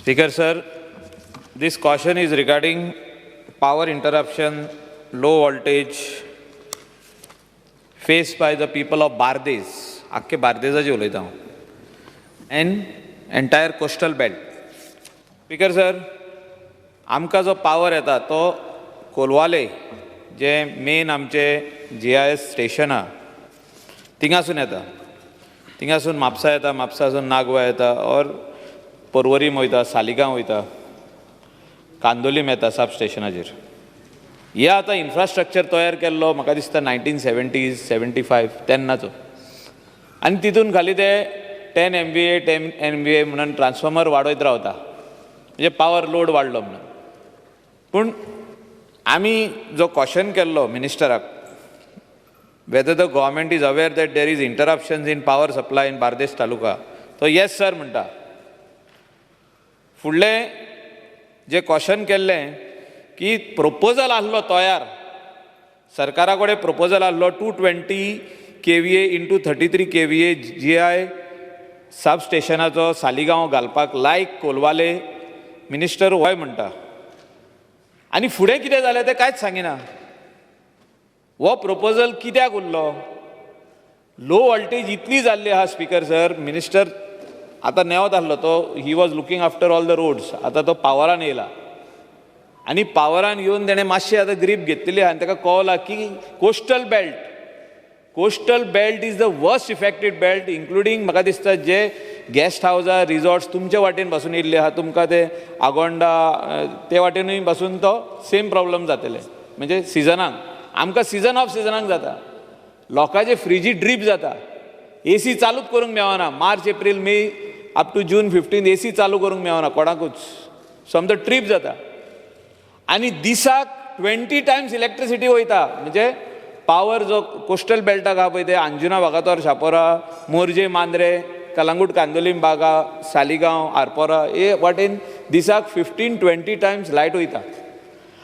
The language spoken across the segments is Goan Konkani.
Speaker sir, this question is regarding power interruption, low voltage faced by the people of Bardez. आख्खे बार्देजाचे उलयता हांव and entire coastal belt. Speaker sir, आमकां जो पावर येता तो कोलवाले जे मेन आमचे जीआयएस स्टेशन आहा थिंगासून येता. थिंगासून म्हापसा येता, म्हापसासून नागवा येता ऑर पर्वरीम वयता, सालिगांव वयता, कांदोलीम येता सब स्टेशनाचेर. हे आतां इन्फ्रास्ट्रक्चर तयार केल्लो म्हाका दिसता 1970s 75 तेन्नाचो आनी तितून खाली ते 10 MVA, 10 MVA म्हणून ट्रान्सफॉर्मर वाडयत रावता, म्हणजे पावर लोड वाडलो म्हणून. पूण आमी जो क्वेश्चन केल्लो मिनिस्टराक, whether the government is aware that there is interruptions in power supply in Bardez taluka, तो येस सर म्हणटा. फुडलें जे क्वेश्चन केल्लें की प्रपोजल आहलो तयार, सरकारा कडेन प्रपोजल आहलो 220 KVA into 33 KVA GI सब स्टेशनाचो सालिगांव घालपाक लायक कोलवाले, मिनिस्टर हय म्हणटा आनी फुडें कितें जालें तें कांयच सांगिना. हो प्रपोजल कित्याक उरलो? लो वोल्टेज इतली जाल्ली आहा स्पीकर सर. मिनिस्टर आतां नेवत आहलो तो, he was looking after all the roads, आतां तो पावरान येयला आनी पावरान येवन तेणें मातशें आतां ग्रीप घेतलेली आहा आनी ताका कळला की coastal belt is the worst affected belt, including म्हाका दिसता जे गेस्ट हावजां, रिजॉर्ट्स तुमचे वाटेन पासून येयल्ले आहा, तुमकां ते आगोंडा ते वाटेनूय पासून तो सेम प्रॉब्लम जातले. म्हणजे सिजनाक आमकां सिजन ऑफ सिजनाक जाता, लोकांचे फ्रिजी ड्रीप जाता, एसी चालूच करूंक मेळना. मार्च, April, May up to June 15 AC चालू करूंक मेळना कोणाकूच, समजो ट्रीप जाता आनी दिसाक 20 टायम्स इलेक्ट्रिसिटी वयता. म्हणजे पावर जो कोस्टल बेल्टाक आहा पळय, ते अंजुना, वागातोर, शापोरा, मोरजे, मांद्रे, कलांगूट, कांदोलीम, बागा, सालिगांव, आरपोरा हे वाटेन दिसाक 15-20 टायम्स लायट वयता.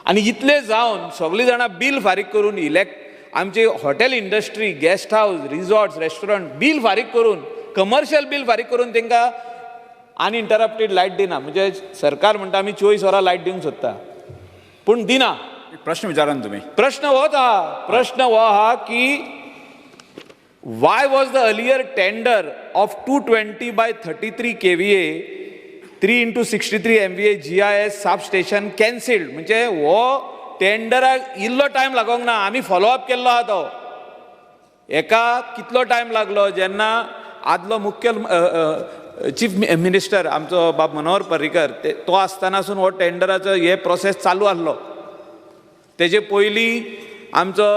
आनी इतले जावन सगळीं जाणां बील फारीक करून इलेक्ट आमची hotel industry, guest house, resorts, restaurant bill फारीक करून, कमर्शियल बील फारीक करून तांकां अनइंटरप्टेड लायट दिना. म्हणजे सरकार म्हणटा आमी 24 वरां लायट दिवंक सोदता, पूण दिना. प्रश्न विचारा न्हू तुमी. प्रश्न होच आहा, प्रश्न हो आहा की why was the earlier tender of 220 by 33 KVA, 3 into 63 MVA GIS sub station cancelled? म्हणजे हो टेंडराक इल्लो टायम लागोंक ना, आमी फॉलोअप केल्लो आहा तो. एका कितलो टायम लागलो, जेन्ना आदलो मुख्य चीफ मिनिस्टर आमचो बाब मनोहर पर्रीकर तो आसतनासून हो टेंडराचो हे प्रोसेस चालू आहलो. तेजे पयलीं आमचो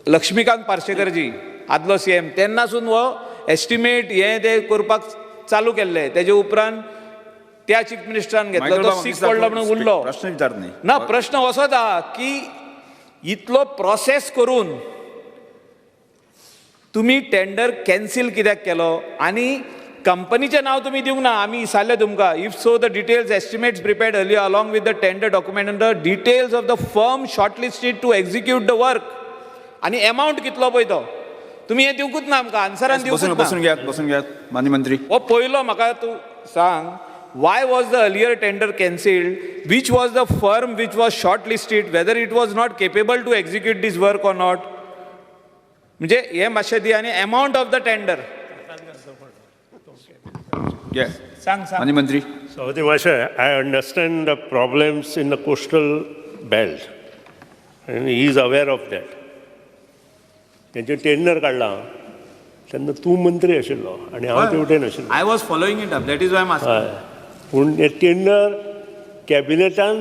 लक्ष्मीकांत पार्सेकरजी आदलो सीएम, तेन्नासून हो एस्टिमेट हे ते करपाक चालू केल्ले. तेजे उपरांत त्या चीफ मिनिस्टरान घेतलो, मायकल तो बाब, सीक पडलो म्हणून उरलो. प्रश्न विचार न्ही. ना, प्रश्न असोच आहा की इतलो प्रोसेस करून तुमी टेंडर कॅन्सील कित्याक केलो आनी कंपनीचें नांव तुमी दिवंक ना. आमी विचारलें तुमकां, if so, the details estimates prepared earlier along with the tender document and the details of the firm shortlisted to execute the work आनी एमावंट कितलो पळय तो तुमी हें दिवंकूच ना आमकां, आन्सरान बसून दिवंकूच ना. बसून घेयात, बसून घेयात माननीय मंत्री. हो पयलो म्हाका तूं सांग, why was the earlier tender cancelled, which was the firm which was shortlisted, whether it was not capable to execute this work or not? म्हणजे हे मातशें दी आनी एमावंट ऑफ the tender. घे. सांग, सांग. माननीय मंत्री. सभापती महाशय, I understand the problems in the coastal belt and he is aware of that. तेंचें टेंडर काडलां तेन्ना तूं मंत्री आशिल्लो आनी हांव ते वटेन आशिल्लो. I was following it up, that is why am हय, पूण हें टेंडर कॅबिनेटान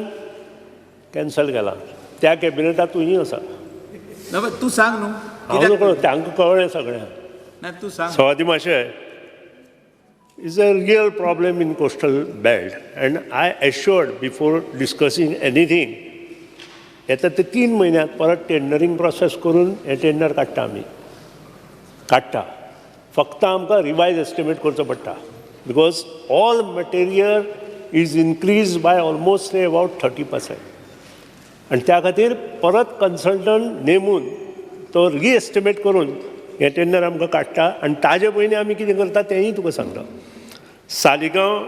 कॅन्सल केलां. त्या कॅबिनेटात तूंय आसा. ना, तूं सांग न्हू. हांव कित्याक? नकळो, तांकां कळ्ळें सगळें. ना, तूं सांग. सभापती महाशय, is a real problem in coastal belt and I assured before discussing anything, येता ते 3 म्हयन्यात परत टेंडरींग प्रोसेस करून हें टेंडर काडटा आमी, काडटा. फक्त आमकां रिवायज एस्टिमेट करचो पडटा because all material is increase by almost about 30% आनी त्या खातीर परत कन्सल्टंट नेमून तो रिएस्टिमेट करून हें टेंडर आमकां काडटा. आनी ताजे पयलीं आमी कितें करता तेंय तुका सांगता. सालिगांव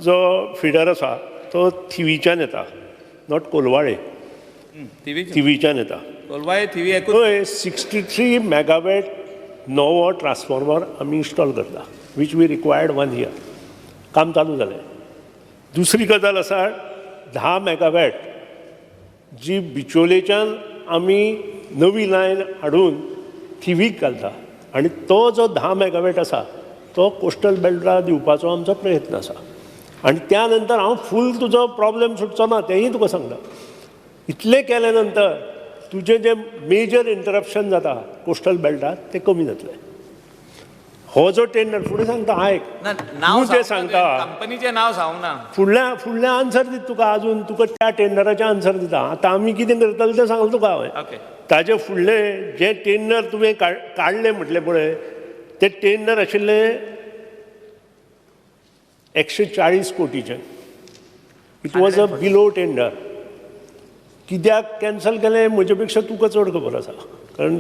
जो फिडर आसा तो थिवीच्यान येता, not Colvale. थिवी. थिवीच्यान येता. कोलवाळे थिवी एकूच. थंय 63 मेगावॅट नवो ट्रान्सफॉर्मर आमी इन्स्टॉल करता, which we required one year. काम चालू जालें. दुसरी गजाल आसा, 10 मेगावॅट जी बिचोलेच्यान आमी नवी लायन हाडून थिवीक घालता आनी तो जो 10 मेगावॅट आसा तो कोस्टल बेल्टा दिवपाचो आमचो प्रयत्न आसा. आनी त्या नंतर हांव फूल तुजो प्रॉब्लेम सुटचो ना, तेंय तुका सांगता. इतलें केल्या नंतर तुजें जें मेजर इंटरप्शन जाता कोस्टल बेल्टात तें कमी जातलें. हो जो टेंडर फुडें सांगता, आयक. ना, नांव तूं जें सांगता. कंपनीचें नांव सांगूंक ना. फुडल्या फुडल्या आन्सर दिता तुका. अजून तुका त्या टेंडराचें आन्सर दिता. आतां आमी कितें करतले तें सांगलें तुका हांवें. ताजे फुडलें जें टेंडर तुवें काडलें म्हटलें पळय, तें टेंडर आशिल्लें 140 कोटीचें. It was a below tender. कित्याक कॅन्सल केलें म्हजे पेक्षा तुका चड खबर आसा, कारण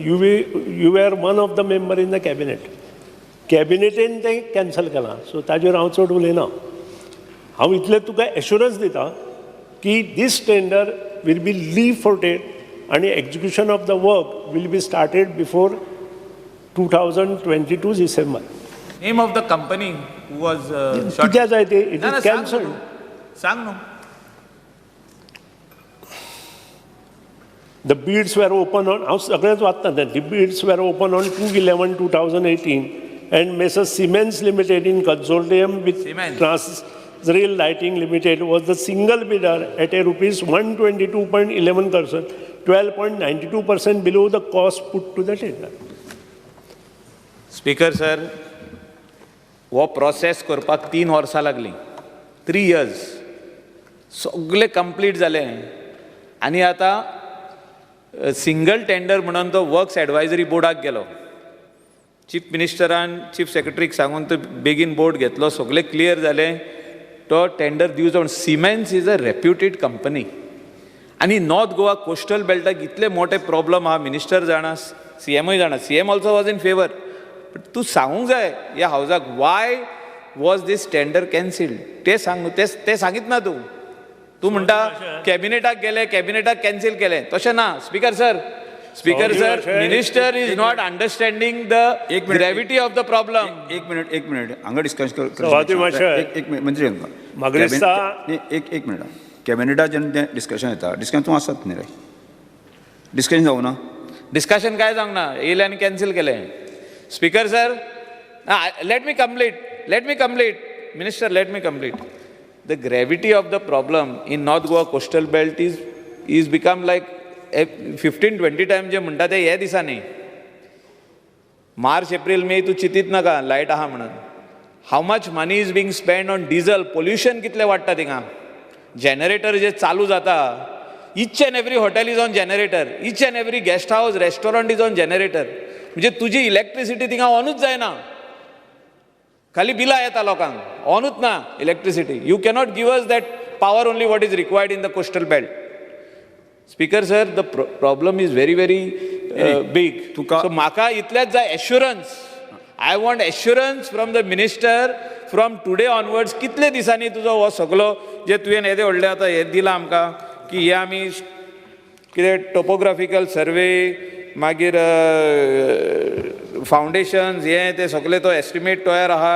you are one of the member in the cabinet. कॅबिनेटीन तें कॅन्सल केलां, सो ताजेर हांव चड उलयना. हांव इतलें तुका एश्युरन्स दिता की this tender will be leave-footed आनी execution of the work will be started before 2022 December. Name of the company was? कित्याक जाय ते? It is cancelled. सांग न्हू. The bids were open on, हांव सगळेंच वाचता तें. The bids were open on 2/11/2018 and Messrs Siemens Limited in consortium with Siemens. Transrail Lighting Limited was the single bidder at a rupees 122.11%, 12.92% below the cost put to the tender. Speaker sir, हो प्रोसेस करपाक 3 वर्सां लागलीं, 3 इयर्स. सगळें कंप्लीट जालें आनी आतां सिंगल टेंडर म्हणून तो वर्क्स एडवायजरी बोर्डाक गेलो. चीफ मिनिस्टरान चीफ सेक्रेटरीक सांगून तो बेगीन बोर्ड घेतलो. सगळें क्लियर जालें, तो टेंडर दिवचो. Siemens is a reputed company आनी नॉर्थ गोवा कोस्टल बेल्टाक इतले मोठे प्रॉब्लम आहा, मिनिस्टर जाणा, सीएमूय जाणा. CM also was in favour, but तूं सांगूंक जाय ह्या हावजाक, why was this tender cancelled? तें सांग. तें तें सांगीत ना तूं. तूं म्हणटा कॅबिनेटाक गेले, कॅबिनेटाक कॅन्सील केलें. तशें ना, speaker sir. Speaker sir, minister is not understanding the एक minute. Gravity of the problem. एक मिनिट, एक मिनिट. हांगा डिस्कस. सभापती मातशें. एक एक मिनिट, मंत्री हांगा. म्हाका दिसता- न्ही, एक एक मिनिट. कॅबिनेटात जेन्ना तें डिस्कशन येता, डिस्कशन तूं आसात न्ही रे? डिस्कशन जावं ना? डिस्कशन काय जावंक ना. येयले आनी कॅन्सील केलें. Speaker sir, let me complete, let me complete. Minister, let me complete. The gravity of the problem in North Goa coastal belt is become like 15-20 time. जे म्हणटा ते हे दिसांनी, मार्च, एप्रील, मे तूं चिंतीत नाका लायट आहा म्हणून. How much money is being spend on diesel? Pollution कितलें वाडटा थिंगा? जनरेटर जे चालू जाता, each and every hotel is on generator, each and every guest house, restaurant is on generator. म्हणजे तुजी इलेक्ट्रिसिटी थिंगा ऑनूच जायना. खाली बिलां येता लोकांक, ऑनूच ना electricity. You cannot give us that power only what is required in the coastal belt. Speaker sir, the problem is very very big. तुका- सो म्हाका इतलेंच जाय assurance. I want assurance from the minister, from today onwards कितले दिसांनी तुजो हो सगलो जे तुवें येदे व्हडलें आतां हें दिलां आमकां की हे आमी कितें टोपोग्राफिकल सर्वे, मागीर फावंडेशन्स, हे ते सगळे तो एस्टिमेट तयार आहा.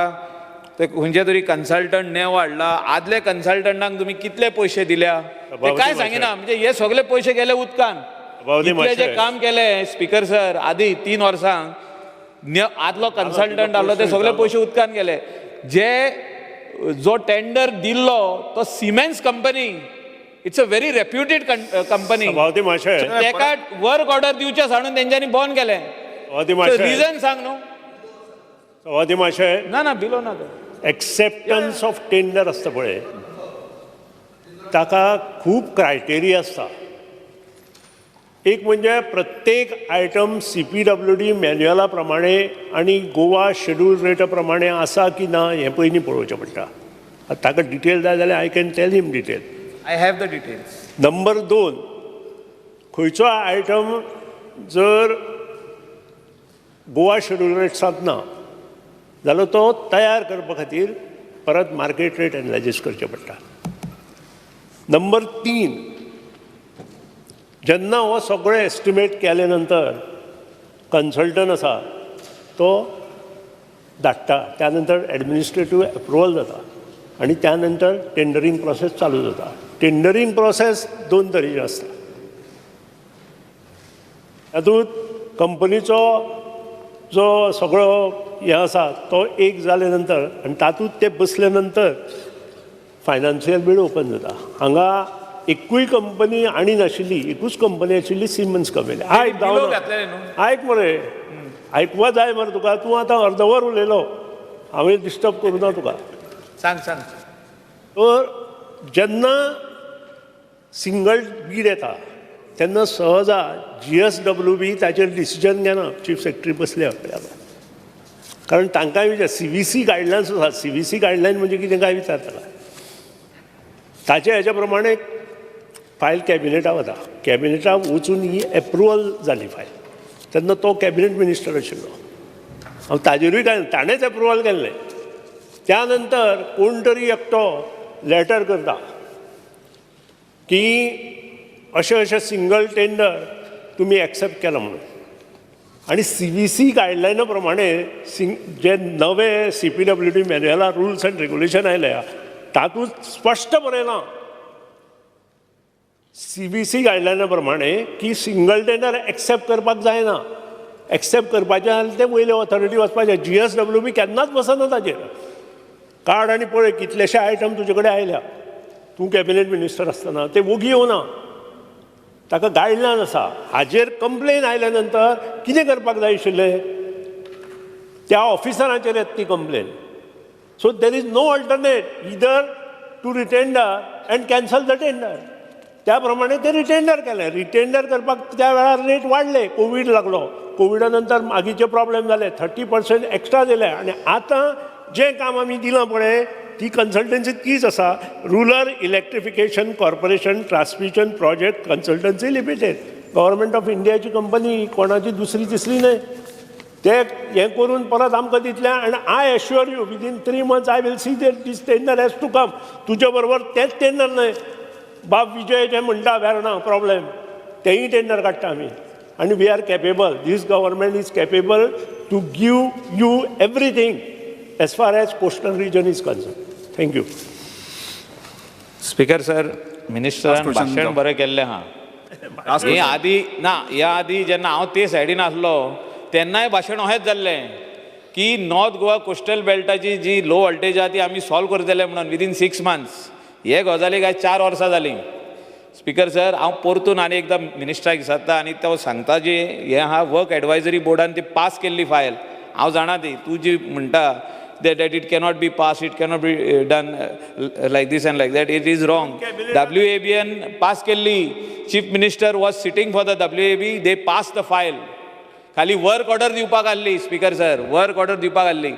ते खंयचे तरी कन्सल्टंट नेव हाडला. आदले कन्सल्टंटांक तुमी कितले पयशे दिल्या ते काय सांगिना. म्हणजे हे सगळे पयशे गेले उदकान. सभापती इतले जे मातशें. काम केलें स्पीकर सर, आदी 3 वर्सां आदलो कन्सल्टंट आहलो, ते सगळे पयशे उदकान गेले. जे जो टेंडर दिल्लो तो Siemens company, it's a very reputed company. सभापती मातशें. तेका वर्क ऑर्डर दिवचे सांडून तेंच्यांनी बंद केलें. सभापती मातशें. रिजन सांग न्हू. सभापती मातशें. ना ना, बिलो ना तो. एक्सेप्टन्स ऑफ टेंडर आसता पळय, ताका खूब क्रायटेरिया आसता. एक म्हणजे प्रत्येक आयटम सीपीडब्ल्यूडी मॅन्युअला प्रमाणे आनी गोवा शेड्यूल रेटा प्रमाणे आसा की ना हें पयलीं पळोवचें पडटा. आतां ताका डिटेल जाय जाल्यार I can tell him detail. I have the details. Number दोन, खंयचो आयटम जर गोवा शेड्यूल रेट्सांत ना जाल्यार तो तयार करपा खातीर परत मार्केट रेट एनलायजीस करचें पडटा. नंबर तीन, जेन्ना हो सगळो एस्टिमेट केले नंतर कन्सल्टंट आसा तो धाडटा, त्या नंतर एडमिनिस्ट्रेटीव एप्रुवल जाता आनी त्या नंतर टेंडरींग प्रोसेस चालू जाता. टेंडरींग प्रोसेस दोन तरेचे आसता. तातूंत कंपनीचो जो सगळो हें आसा तो एक जाले नंतर आनी तातूंत ते बसले नंतर फायनान्शियल बीड ओपन जाता. हांगा एकूय कंपनी आनी नाशिल्ली, एकूच कंपनी आशिल्ली, सिमन्स कंपनी. आयक. बिलो घातलेले न्हू. आयक मरे, आयकुपा जाय मरे तुका. तूं आतां अर्दवर उलयलो, हांवें डिस्टर्ब करूं ना तुका. सांग सांग. तर जेन्ना सिंगल बीड येता तेन्ना सहजा जीएसडब्ल्यू बी ताचेर डिसिजन घेना. चीफ सेक्रेटरी बसले आपल्या, कारण तांकांय विचार सीव्हीसी गायडलायन्स आसा. सीव्हीसी गायडलायन म्हणजे कितें काय विचार ताका. ताचे हेच्या प्रमाणे फायल कॅबिनेटा वता. कॅबिनेटा वचून ही एप्रुवल जाली फायल तेन्ना तो कॅबिनेट मिनिस्टर आशिल्लो. हांव ताजेरूय काय ताणेंच एप्रुवल केल्लें. त्या नंतर कोण तरी एकटो लेटर करता की अशें अशें सिंगल टेंडर तुमी एक्सेप्ट केला म्हणून. आनी सीव्हीसी गायडलायना प्रमाणे सिंग जे नवे सीपीडब्ल्यूडी मॅन्युअला रुल्स अँड रेग्युलेशन आयल्या तातूंत स्पश्ट बरयलां सीव्हीसी गायडलायना प्रमाणे की सिंगल टेंडर एक्सेप्ट करपाक जायना. एक्सेप्ट करपाचें जाल्यार ते वयले ऑथॉरिटी वचपाचें. जीएसडब्ल्यू बी केन्नाच बसना ताजेर. काड आनी पळय कितलेशे आयटम तुजे कडेन आयल्या तूं कॅबिनेट मिनिस्टर आसतना. ते वोगी येवना, ताका गायडलायन आसा. हाजेर कंप्लेन आयल्या नंतर कितें करपाक जाय आशिल्लें? त्या ऑफिसरांचेर येता ती complain. So there is no alternate, either to retender and cancel the tender. त्या प्रमाणे ते रिटेंडर केलें. रिटेंडर करपाक त्या वेळार रेट वाडले. कोवीड लागलो, कोविडा नंतर मागीचे प्रॉब्लेम जाले, 30% एक्स्ट्रा दिले. आनी आतां जें काम आमी दिलां पळय ती कन्सल्टन्सी तीच आसा, Rural Electrification Corporation Transmission Project Consultancy Limited, Government of इंडियाची कंपनी, कोणाची दुसरी तिसरी न्हय. ते हें करून परत आमकां दितले आनी I assure you, within 3 months I will see that this tender has to come. तुजे बरोबर तेच टेंडर न्हय, बाब विजय जे म्हणटा वेर्णा प्रॉब्लेम, तेंय टेंडर काडटा आमी. आनी we are capable, this government is capable to give you everything as far as coastal region is concerned. Thank you. Speaker sir, मिनिस्टरान Last question. भाशण बरें केल्लें आहा. Last हे question. आदी ना, ह्या आदी जेन्ना हांव ते सायडीन आसलो तेन्नाय भाशण अशेंच जाल्लें की नॉर्थ गोवा कोस्टल बेल्टाची जी लो वोल्टेज आहा ती आमी सॉल्व करतले म्हणून विदीन 6 मंथ्स. हे गजालीक आयज 4 वर्सां जालीं. स्पीकर सर, हांव परतून आनी एकदां मिनिस्टराक विचारता आनी तो सांगता जी हें आहा वर्क एडवायजरी बोर्डान ती पास केल्ली फायल. हांव जाणा ती तूं जी म्हणटा that it cannot be passed, it cannot be done like this and like that, it is wrong. WAB N pass केल्ली. Chief Minister was sitting for the WAB, they pass the file. खाली वर्क ऑर्डर दिवपाक आहली. स्पीकर सर, वर्क ऑर्डर दिवपाक आहली.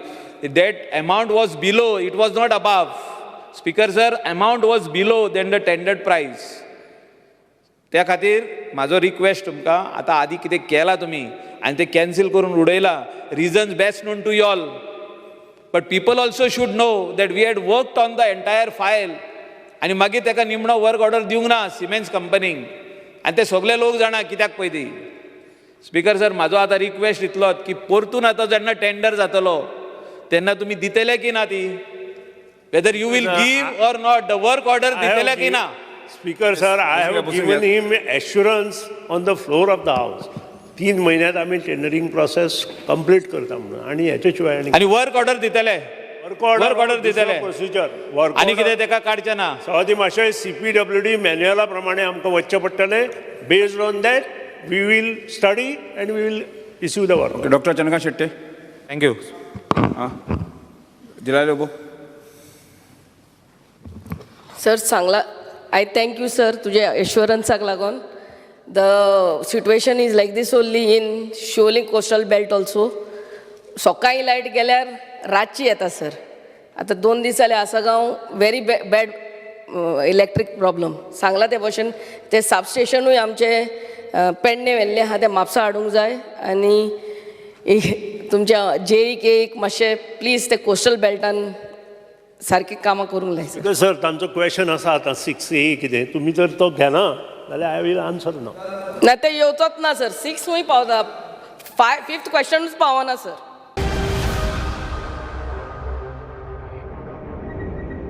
That amount was below, it was not above. Speaker sir, amount was below than the tendered price. त्या खातीर म्हाजो रिक्वेस्ट तुमकां, आतां आदी कितें केलां तुमी आनी तें कॅन्सील करून उडयलां, reasons best known to y'all, but people also should know that we had worked on the entire file आनी मागीर ताका निमणो वर्क ऑर्डर दिवंक ना सिमेंट्स कंपनीक आनी ते सगळे लोक जाणा कित्याक पळय ती. स्पीकर सर, म्हाजो आतां रिक्वेस्ट इतलोच की परतून आतां जेन्ना टेंडर जातलो तेन्ना तुमी दितले की ना ती, whether you will give or not the work order, दितले की ना? Speaker sir, I have given him assurance on the floor of the house, 3 म्हयन्यात आमी टेंडरींग प्रोसेस कंप्लीट करता म्हणून. आनी हेच्या शिवाय आनी आनी वर्क ऑर्डर दितले? वर्क वर्क ऑर्डर दितले? प्रोसिजर वर्क आनी कितें तेका काडचें ना? सवादी मातशें सीपीडब्ल्यूडी मॅन्युअला प्रमाणे आमकां वचचें पडटलें. Based on that we will study and we will issue the work. Doctor Chandrakant Shetye. Thank you. Delilah Lobo. Sir, सांगला. I thank you sir तुज्या एश्योरन्साक लागून. The situation is like this only in Siolim coastal belt also. सकाळी लायट गेल्यार रातची येता सर. आतां 2 दीस जाले Assagao very bad electric problem. सांगला ते भशेन ते सब स्टेशनूय आमचे पेडणे व्हेल्लें आहा, तें म्हापसा हाडूंक जाय. आनी तुमच्या जेईक एक मातशें प्लीज ते कोस्टल बेल्टान सारकी कामां करूंक लाय सर. Because sir तांचो क्वेश्चन आसा आतां सिक्स ए कितें तुमी जर तो घेना जाल्यार I will answer ना. ना, ते येवचोच ना सर. सिक्सूय पावता, फाय फिफ्थ क्वेश्चनूच पावना सर.